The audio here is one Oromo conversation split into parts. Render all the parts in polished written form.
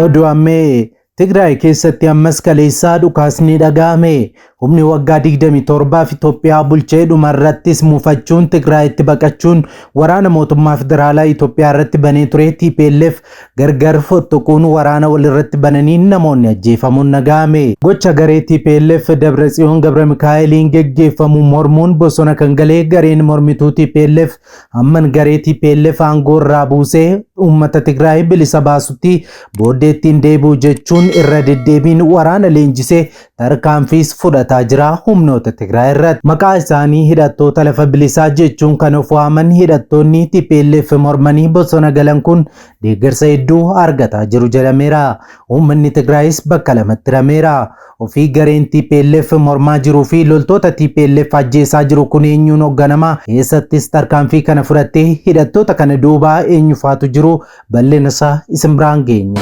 Oduu ammee Tigraay keessatti ammas kaleessaa dhukaasni dhaga'ame. Humni waggaa 27f Itoophiyaa bulchee dhumarrattis mufachuun Tigraayitti baqachuun waraana mootummaa federaalaa Itoophiyaa irratti banee ture TPLF gargar fottoquun waraana walirratti bananiin namoonni ajjeefamuun dhaga'ame. Gocha garee TPLF Dabratsiyoon Gabramikaa'eliin geggeeffamu mormuun bosona kan galee gareen mormituu TPLF amman garee TPLF aangoo irraa buusee uummata Tigraay bilisa baasutti booddeettiin deebi'u jechuun irra deddeebiin waraana leenjisee tarkaanfiis fudhataa jira humnoota Tigraay irratti. Maqaa isaanii hidhattoota lafa bilisaa jechuun kan of waaman hidhattoonni TPLF mormanii bosona galan kun deeggarsa hedduu argataa jiru jedhameera. Uummanni Tigraayis bakka lamatti hirameera. Ofii gareen TPLF mormaa jiruu fi loltoota TPLF ajjeesaa jiru kun eenyuun hoogganama? Eessattis tarkaanfii kana fudhattee hidhattoota kana duubaa eenyufaatu jiru? Bal'ina isaa isin biraan geenya.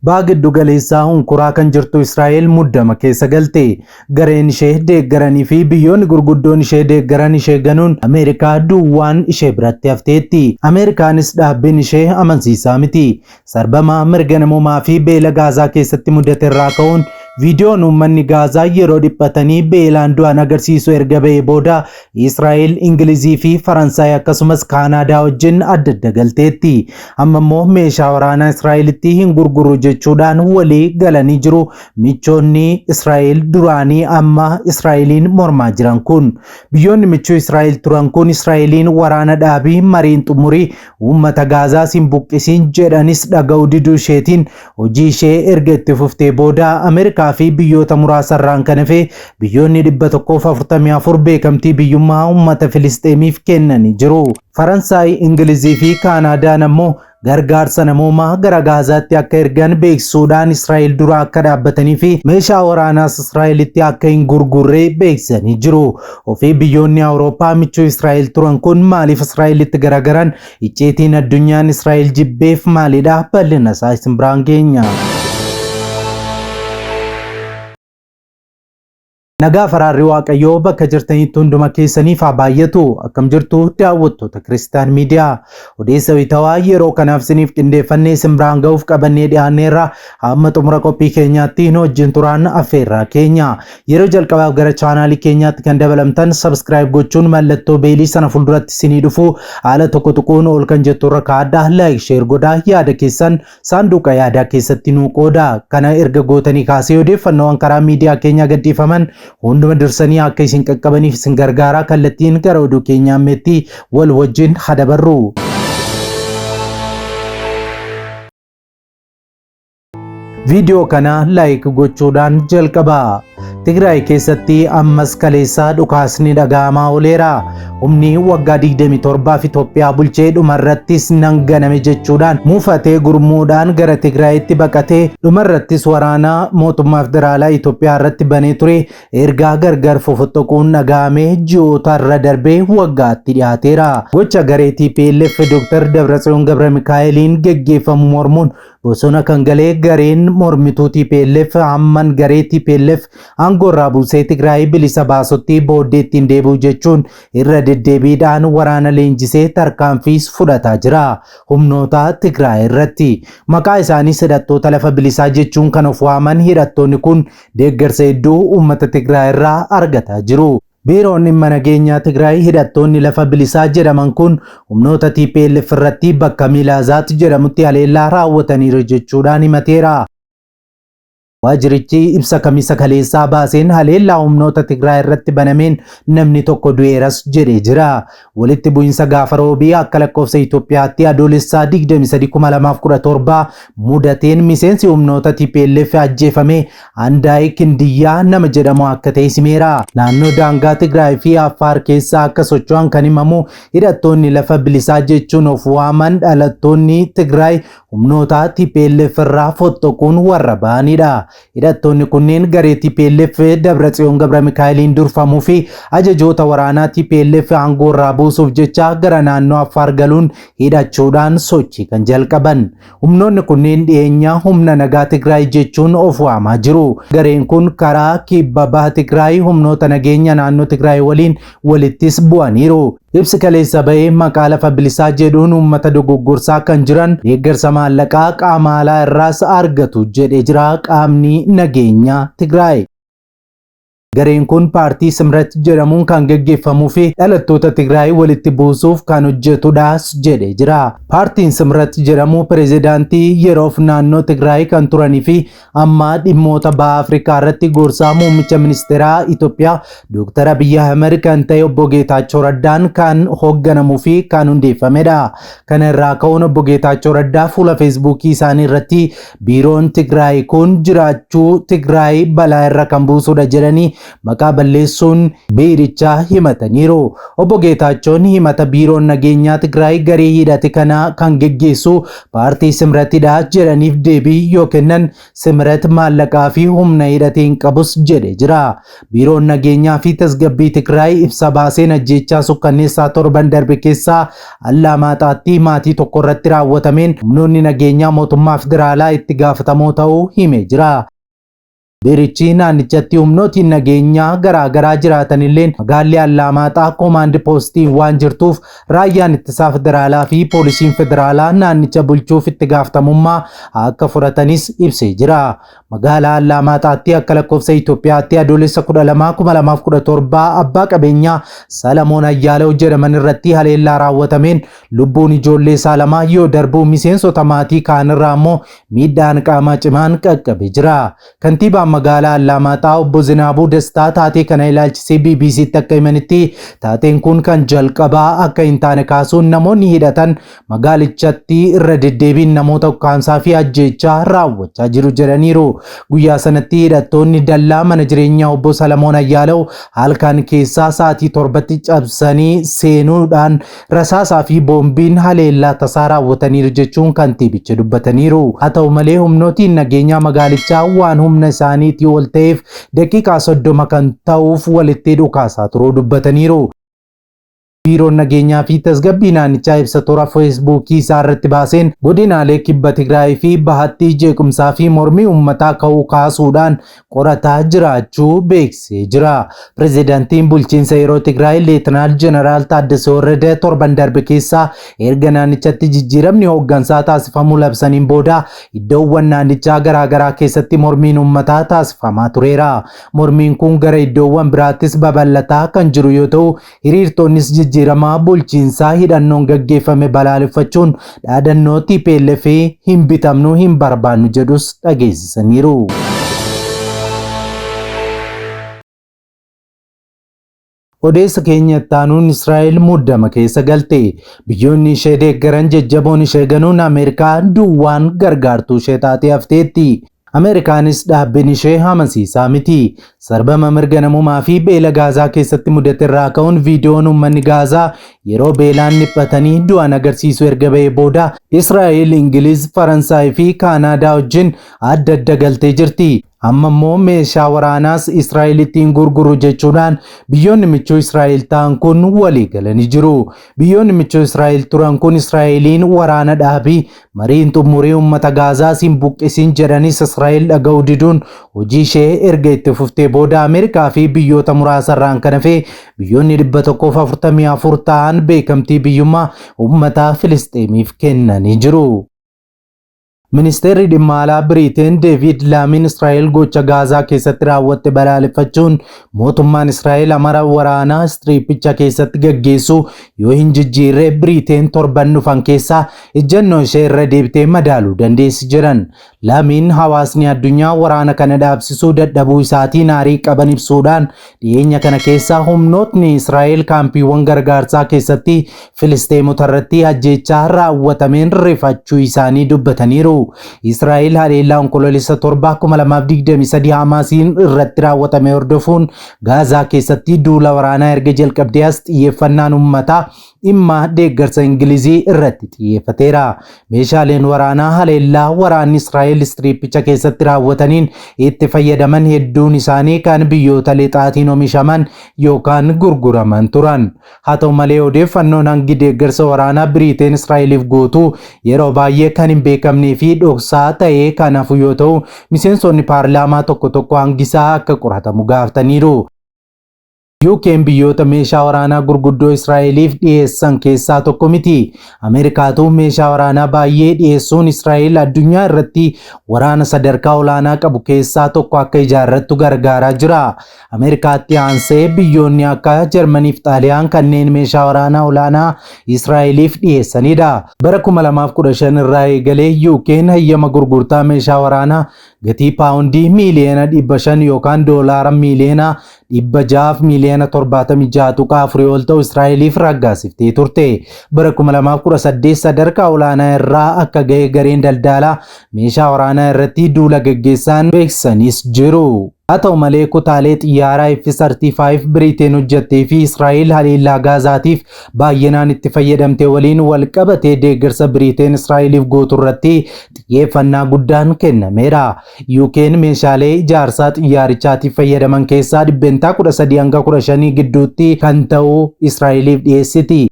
Baha giddu galeessaa hunkuraa kan jirtu Israa'el muddama keessa galte. Gareen ishee deeggaranii fi biyyoonni gurguddoon ishee deeggaran ishee ganuun Ameerikaa duwwaan ishee biratti hafteetti. Ameerikaanis dhaabbiin ishee amansiisaa miti. Sarbama mirga namoomaa fi beela Gaazaa keessatti mudate irraa ka'uun viidiyoon uummanni Gaazaa yeroo dhiphatanii beelaan du'an agarsiisu erga ba'ee booda Israa'el, Ingilizii fi Faransaay akkasumas Kaanaadaa wajjin adda adda galteetti. Amma immoo meeshaa waraanaa Israa'elitti hin gurgurru jechuudhaan walii galanii jiru. Michoonni Israa'el duraanii amma Israa'eliin mormaa jiran kun. Biyyoonni michuu Israa'el turan kun Israa'eliin waraana dhaabii mariin xumurii uummata Gaazaas hin buqqisiin jedhanis dhaga'uu diduu isheetiin hojii ishee erga itti fuftee booda Ameerikaa fi biyyoota muraasa irraan kan hafe biyyoonni 144 beekamtii biyyummaa uummata Filisxeemiif kennanii jiru. Faransaay, Ingilizii fi Kaanaadaan ammoo gargaarsa namoomaa gara Gaazaatti akka ergan beeksisuudhaan Israa'el dura akka dhaabbatanii fi meeshaa waraanaas Israa'elitti akka hin gurgurre beeksisanii jiru. Ofii biyyoonni Awurooppaa michuu Israa'el turan kun maaliif Israa'elitti garagaran? Icciitiin addunyaan Israa'el jibbeef maalidha? Bal'ina isaa isin biraan geenya. Nagaa faraarri Waaqayyoo bakka jirtanitti hunduma keessaniif haa baay'atu. Akkam jirtu daawwattoota Kiristaan Miidiyaa. Odeessa wayitawaa yeroo kanaaf isiniif qindeeffannee isin biraan ga'uuf qabannee dhiyaanneerra. Hamma xumura qophii keenyaatti nu wajjin turaan affeerraa keenya. Yeroo jalqabaaf gara chaanaalii keenyaatti kan dabalamtan subscribe gochuun mallattoo beelii sana fuulduratti isinii dhufu haala tokko tuquun ol kan jettu irra kaa'adhaa. Like share godhaa yaada keessan saanduqa yaadaa keessatti nuu qooda. Kana erga gootanii kaasee odeeffannoowwan karaa miidiyaa keenyaa gadhiifaman hunduma dursanii akka isin qaqqabaniif isin gargaaraa. Kallattiin gara oduu keenyaa ammeetti wal wajjin hadabarru. Viidiyoo kana like gochuudhaan jalqaba. Tigraay keessatti ammas kaleessaa dhukaasni dhaga'amaa ooleera. Humni waggaa 27f Itoophiyaa bulchee dhumarrattis nan ganame jechuudhaan muufatee gurmuudhaan gara Tigraayitti baqatee dhumarrattis waraana mootummaa federaalaa Itoophiyaa irratti banee ture ergaa gargar fofottoquun dhaga'amee ji'oota irra darbee waggaatti dhiyaateera. Gocha garee TPLF Dr. Dabratsiyoon Gabramikaa'eliin geggeeffamu mormuun bosona kan galee gareen mormituu TPLF hamman garee TPLF aangoo irraa buusee Tigraay bilisa baasutti booddeettiin deebi'u jechuun irra deddeebiidhaan waraana leenjisee tarkaanfiis fudhataa jira. Humnoota Tigraay irratti maqaa isaaniis hidhattoota lafa bilisaa jechuun kan of waaman hidhattoonni kun deeggarsa hedduu uummata Tigraay irraa argataa jiru. Biiroon dhimma nageenyaa Tigraay hidhattoonni lafa bilisaa jedhaman kun humnoota TPLF irratti bakka Milaazaat jedhamutti haleellaa raawwataniiru jechuudhaan himateera. Waajjirichi ibsa Kamisa kaleessaa baaseen haleellaa humnoota Tigraay irratti banameen namni tokko du'eeras jedhee jira. Walitti bu'insa gaafa Roobii akka lakkoofsa Itoophiyaatti Adoolessaa 23, 2017 mudateen miseensi humnoota TPLF ajjeefame Andaay Kindiyyaa nama jedhamu akka ta'e himeera. Naannoo daangaa Tigraay fi Affaar keessa akka socho'an kan himamu hidhattoonni lafa bilisaa jechuun of waaman dhalattoonni Tigraay humnoota TPLF irraa fottoquun warra ba'anidha. Hidhattoonni kunneen garee TPLF Dabratsiyoon Gabramikaa'eliin durfamuu fi ajajoota waraanaa TPLF aangoo irraa buusuuf jecha gara naannoo Affaar galuun hidhachuudhaan sochii kan jalqaban. Humnoonni kunneen dhiyeenya humna nagaa Tigraay jechuun of waamaa jiru. Gareen kun karaa kibba baha Tigraay humnoota nageenya naannoo Tigraay waliin walittis bu'aniiru. Ibsi kaleessa ba'e maqaa lafa bilisaa jedhuun uummata dogoggorsaa kan jiran deeggarsa maallaqaa qaama alaa irraas argatu jedhee jira qaamni nageenyaa Tigraay. Gareen kun paartii Simrat jedhamuun kan geggeeffamuu fi dhalattoota Tigraay walitti buusuuf kan hojjetudhaas jedhee jira. Paartiin Simrat jedhamu pireezidaantii yeroof naannoo Tigraay kan turanii fi amma dhimmoota baha Afrikaa irratti gorsaa muummicha ministeeraa Itoophiyaa Dr. Abiyyi Ahmed kan ta'e obbo Geetaachoo Raddaan kan hoogganamuu fi kan hundeeffamedha. Kana irraa ka'uun obbo Geetaachoo Raddaa fuula Feesbuukii isaanii irratti biiroon Tigraay kun jiraachuu Tigraay balaa irra kan buusudha jedhanii maqaa balleessuun biirichaa himataniiru. Obbo Geetaachoon himata biiroon nageenyaa Tigraay garee hidhate kana kan geggeessu paartii Simratidha jedhaniif deebii yoo kennan Simrat maallaqaa fi humna hidhate hin qabus jedhe jira. Biiroon nageenyaa fi tasgabbii Tigraay ibsa baaseen ajjeechaa sukkanneessaa torban darbe keessaa Allaamaaxaatti maatii tokko irratti raawwatameen humnoonni nageenyaa mootummaa federaalaa itti gaafatamoo ta'uu hime jira. Biirichi naannichatti humnootiin nageenyaa garaagaraa jiraatanilleen magaalli Allaamaaxaa koomaand poostiin waan jirtuuf raayyaan ittisaa federaalaa fi poolisiin federaalaa naannicha bulchuuf itti gaafatamummaa akka fudhatanis ibsee jira. Magaalaa Allaamaaxaatti akka lakkoofsa Itoophiyaatti Adoolessa 12, 2017 abbaa qabeenyaa Salamoon Ayyaalew jedhaman irratti haleellaa raawwatameen lubbuun ijoollee isaa lama yoo darbu miseensota maatii kaanirraa immoo miidhaan qaamaa cimaan qaqqabe jira. Kantiibaan magaalaa Allaamaaxaa obbo Zinaabuu Dastaa taatee kana ilaalchisee BBCtti akka himanitti taateen kun kan jalqabaa akka hin taane kaasuun namoonni hidhatan magaalichatti irra deddeebiin namoota ukkaamsaa fi ajjeechaa raawwachaa jiru jedhaniiru. Guyyaa sanatti hidhattoonni dallaa mana jireenyaa obbo Salamoon Ayyaalew halkan keessaa sa'aatii 7tti cabsanii seenuudhaan rasaasaa fi boombiin haleellaa tasaa raawwataniiru jechuun kantiibichi dubbataniiru. Haa ta'u malee humnootiin nageenyaa magaalichaa waan humna isaaniitii ol ta'eef daqiiqaa 30 kan ta'uuf walitti dhukaasaa turuu dubbataniiru. Biiroon Nageenyaa fi Tasgabbii naannichaa ibsa toora Feesbuukii isaa irratti baaseen godinaalee Kibba Tigraay fi Bahatti jeequmsaa fi mormii uummataa ka'uu kaasuudhaan qorataa jiraachuu beeksisee jira. Pirezidantiin bulchiinsa yeroo Tigraay Leetanaal Jeneraal Taaddasee Warrede torban darbe keessaa erga naannichatti jijjiiramni hooggansaa taasifamuu labsaniin booda iddoowwan naannichaa garaagaraa keessatti mormiin uummataa taasifamaa tureera. Mormiin kun gara iddoowwan biraattis babal'ataa kan jiru yoo ta'u, Hiriirtonnis jijjiirama bulchiinsaa hidhannoon gaggeeffame balaaleffachuun dhaadannoo tplf hin bitamnu hin barbaannu jedhus dhageessisaniiru. Odeessa keenya itti aanuun Israa'el muddama keessa galte. Biyyoonni ishee deeggaran jajjaboon ishee ganuun Ameerikaa duwwaan gargaartuu ishee taatee hafteetti. Ameerikaanis dhaabbin ishee amansiisaa miti. Sarbama mirga namoomaa fi beela Gaazaa keessatti mudate irraa ka'uun viidiyoon uummanni Gaazaa yeroo beelaan dhiphatanii du'an agarsiisu erga ba'ee booda Israa'el, Ingiliz, Faransaay fi Kaanaadaa wajjin adda adda galtee jirti. Amma immoo meeshaa waraanaas Israa'elitti hin gurgurru jechuudhaan biyyoonni michuu Israa'el ta'an kun walii galanii jiru. Biyyoonni michuu Israa'el turan kun Israa'eliin waraana dhaabii mariin xumurii uummata Gaazaas hin buqqisin jedhanis Israa'el dhaga'uu diduun hojii ishee erga itti fuftee booda Ameerikaa fi biyyoota muraasa irraan kan hafe biyyoonni 144 ta'an beekamtii biyyummaa uummata Filisxeemiif kennanii jiru. Ministeerri dhimma alaa Biriiteen Deeviid Laamiin Israa'el gocha Gaazaa keessatti raawwatte balaaleffachuun mootummaan Israa'el amara waraanaa istiriippicha keessatti gaggeessu yoo hin jijjiirre Biriiteen torban dhufan keessaa ejjennoo ishee irra deebitee madaaluu dandeessi jedhan. Laamiin hawaasni addunyaa waraana kana dhaabsisuu dadhabuu isaatiin aarii qaban ibsuudhaan dhiyeenya kana keessa humnootni Israa'el kaampiiwwan gargaarsaa keessatti Filisxeemota irratti ajjeechaa raawwatameen rifachuu isaanii dubbataniiru. Israa'el haleellaa Onkoloolessa 7, 2023 Hamaasiin irratti raawwatame hordofuun Gaazaa keessatti duula waraanaa erga jalqabdee as xiyyeeffannaan uummataa dhimma deeggarsa Ingilizii irratti xiyyeeffateera. Meeshaaleen waraanaa haleellaa waraanni Israa'el istiriippicha keessatti raawwataniin itti fayyadaman hedduun isaanii kan biyyoota lixaatiin omishaman yookaan gurguraman turan. Haa ta'u malee odeeffannoon hangi deeggarsa waraanaa Biriiteen Israa'eliif gootu yeroo baay'ee kan hin beekamnee fi dhoksaa ta'ee kan hafu yoo ta'u, miseensonni paarlaamaa tokko tokko hangisaa akka qoratamu gaaftaniiru. UK'n biyyoota meeshaa waraanaa gurguddoo Israa'eliif dhiyeessan keessaa tokko miti. Ameerikaatu meeshaa waraanaa baay'ee dhiyeessuun Israa'el addunyaa irratti waraana sadarkaa olaanaa qabu keessaa tokko akka ijaarrattu gargaaraa jira. Ameerikaatti aansee biyyoonni akka Jarmanii fi Xaaliyaan kanneen meeshaa waraanaa olaanaa Israa'eliif dhiyeessanidha. Bara 2015 irraa eegalee UK'n hayyama gurgurtaa meeshaa waraanaa gatii paawundii miiliyoona 500 yookaan doolaara miiliyoona 600 miiliyoona 76.4 ol ta'u Israa'eliif raggaasiftee turte. Bara 2018 sadarkaa olaanaa irraa akka ga'e gareen daldalaa meeshaa waraanaa irratti duula gaggeessan beeksisanis jiru. Haa ta'u malee, kutaalee xiyyaaraa F-35 Biriteen hojjettee fi Israa'el haleellaa Gaazaatiif baay'inaan itti fayyadamte waliin wal qabatee deeggarsa Biriteen Israa'eliif gootu irratti xiyyeeffannaa guddaan kennameera. UK'n meeshaalee ijaarsaa xiyyaarichaatiif fayyadaman keessaa 13% hanga 15 gidduutti kan ta'u Israa'eliif dhiyeessiti.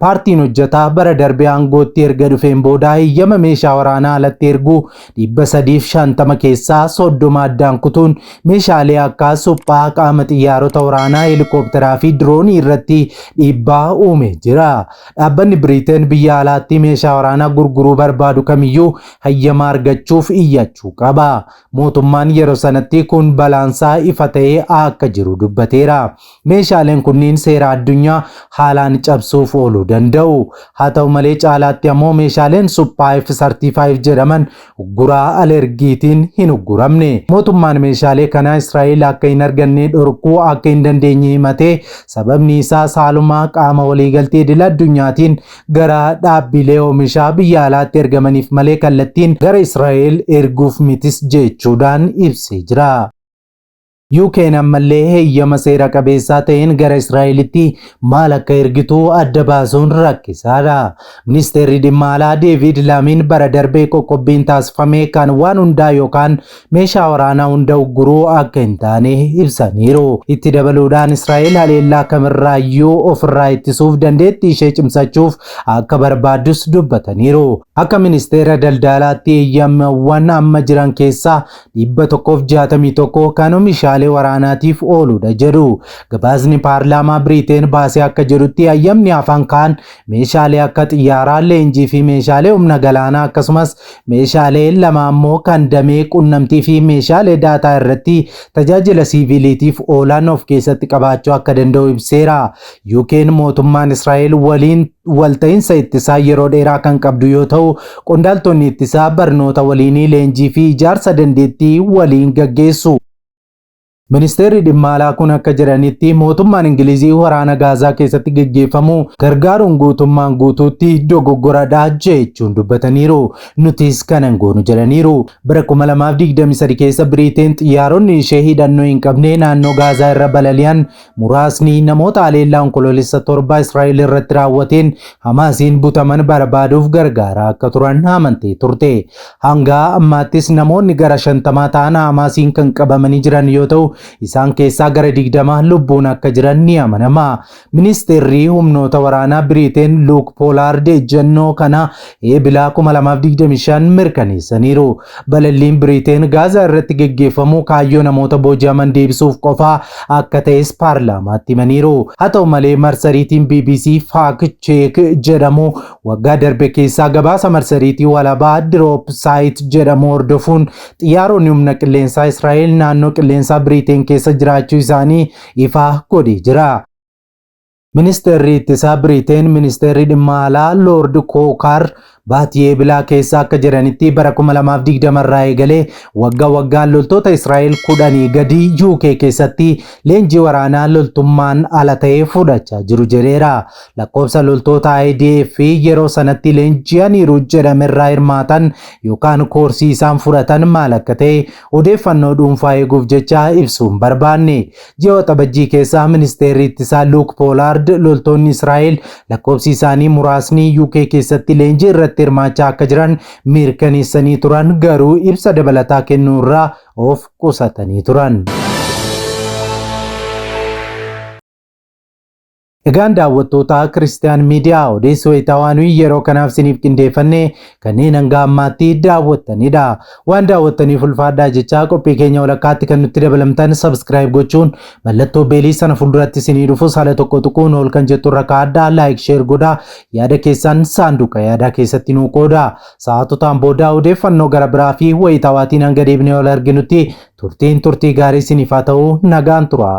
Paartiin hojjetaa bara darbee aangootti erga dhufeen booda heeyyama meeshaa waraanaa alatti erguu 350 keessaa 30 addaan kutuun meeshaalee akka suphaa qaama xiyyaarota waraanaa, heelikoopteraa fi diroonii irratti dhiibbaa uume jira. Dhaabbanni Biriteen biyya alaatti meeshaa waraanaa gurguruu barbaadu kamiyyuu hayyama argachuuf iyyachuu qaba. Mootummaan yeroo sanatti kun balaansaa ifa ta'ee akka jiru dubbateera. Meeshaaleen kunniin seera addunyaa haalaan cabsuuf ooluu danda'u. Haa ta'u malee, caalaatti ammoo meeshaaleen suphaa F-35 jedhaman ugguraa alergiitiin hin ugguramne. Mootummaan meeshaalee kanaa Israa'el akka hin arganne dhorkuu akka hin dandeenye himatee, sababni isaa saalumaa qaama waliigaltee idil addunyaatiin gara dhaabbilee oomishaa biyya alaatti ergamaniif malee kallattiin gara Israa'el erguuf mitis jechuudhaan ibsee jira. UK'n ammallee heeyyama seera qabeessaa ta'een gara Israa'elitti maal akka ergitu adda baasuun rakkisaadha. Ministeerri dhimma alaa Deevid Laamiin bara darbee qoqqobbiin taasifame kan waan hundaa yookaan meeshaa waraanaa hunda ugguruu akka hin taane ibsaniiru. Itti dabaluudhaan Israa'el haleellaa kamirraayyuu ofirraa ittisuuf dandeettii ishee cimsachuuf akka barbaaddus dubbataniiru. Akka ministeera daldalaatti eeyyamawwan amma jiran keessaa 161 kan oomishaalee waraanaatiif ooludha jedhu. Gabaasni paarlaamaa Biriteen baasee akka jedhutti, hayyamni afaan kaan meeshaalee akka xiyyaaraa, leenjii fi meeshaalee humna galaanaa, akkasumas meeshaalee lama ammoo kan damee qunnamtii fi meeshaalee daataa irratti tajaajila siviiliitiif oolan of keessatti qabaachuu akka danda'u ibseera. UK'n mootummaan Israa'el waliin walta'iinsa ittisaa yeroo dheeraa kan qabdu yoo ta'u, qondaaltonni ittisaa barnoota waliinii, leenjii fi ijaarsa dandeettii waliin gaggeessu. Ministeerri dhimma alaa kun akka jedhanitti, mootummaan Ingilizii waraana Gaazaa keessatti gaggeeffamu gargaaruun guutummaan guutuutti dogoggoradha jechuun dubbataniiru. Nutis kana hin goonu jedhaniiru. Bara 2023 keessa Biriteen xiyyaaronni ishee hidhannoo hin qabne naannoo Gaazaa irra balali'an muraasni namoota haleellaa Onkoloolessa 7 Israa'el irratti raawwateen Hamaasiin butaman barbaaduuf gargaaraa akka turan amantee turte. Hanga ammaattis namoonni gara 50 ta'an Hamaasiin kan qabamanii jiran yoo ta'u, isaan keessaa gara 20 lubbuun akka jiran ni amanama. Ministeerri humnoota waraanaa Biriteen Luuk Poolaard ejjennoo kana Eebilaa 2025 mirkaneessaniiru. Balalliin Biriteen Gaazaa irratti geggeeffamu kaayyoo namoota booji'aman deebisuuf qofaa akka ta'es paarlaamaatti himaniiru. Haa ta'u malee, marsariitiin BBC Fact Check jedhamu waggaa darbe keessaa gabaasa marsariitii walabaa Drop Site jedhamu hordofuun xiyyaaronni humna qilleensaa Israa'el naannoo qilleensaa Biriteen keessa jiraachuu isaanii ifa godhee jira. Ministeerri ittisaa Biriteen, ministeerri dhimma alaa Lord Kookar baatii Eebilaa keessa akka jedhanitti, bara 2020 irraa eegalee waggaa waggaan loltoota Israa'el 10 gadi UK keessatti leenjii waraanaa loltummaan ala ta'ee fudhachaa jiru jedheera. Lakkoofsa loltoota IDF yeroo sanatti leenji'aniiru jedhamerraa hirmaatan yookaan koorsii isaan fudhatan maal akka ta'e odeeffannoo dhuunfaa eeguuf jecha ibsuu hin barbaanne. Ji'a Waxabajjii keessaa ministeerri ittisaa Luuk Poolaard loltoonni Israa'el lakkoofsi isaanii muraasni UK keessatti leenjii irratti hirmaachaa akka jiran mirkaneessanii turan, garuu ibsa dabalataa kennuu irraa of qusatanii turan. Egaan daawwattoota Kiristiyaan Miidiyaa, odeessa wayitaawaa nuyi yeroo kanaaf isiniif qindeeffanne kanneen hanga ammaatti daawwattanidha. Waan daawwattaniif ulfaadhaa jechaa, qophii keenya walakkaatti kan nutti dabalamtan subscribe gochuun mallattoo bell sana fuulduratti isinii dhufus haala tokko tuquun ol kan jettu irra kaa'adhaa. Like, share godhaa, yaada keessan saanduqa yaadaa keessatti nuu qooda. Sa'aatotaan booda odeeffannoo gara biraa fi wayitaawaatiin hanga deebinee ol arginutti turtiin turtii gaarii isiniif haa ta'u, nagaan tura.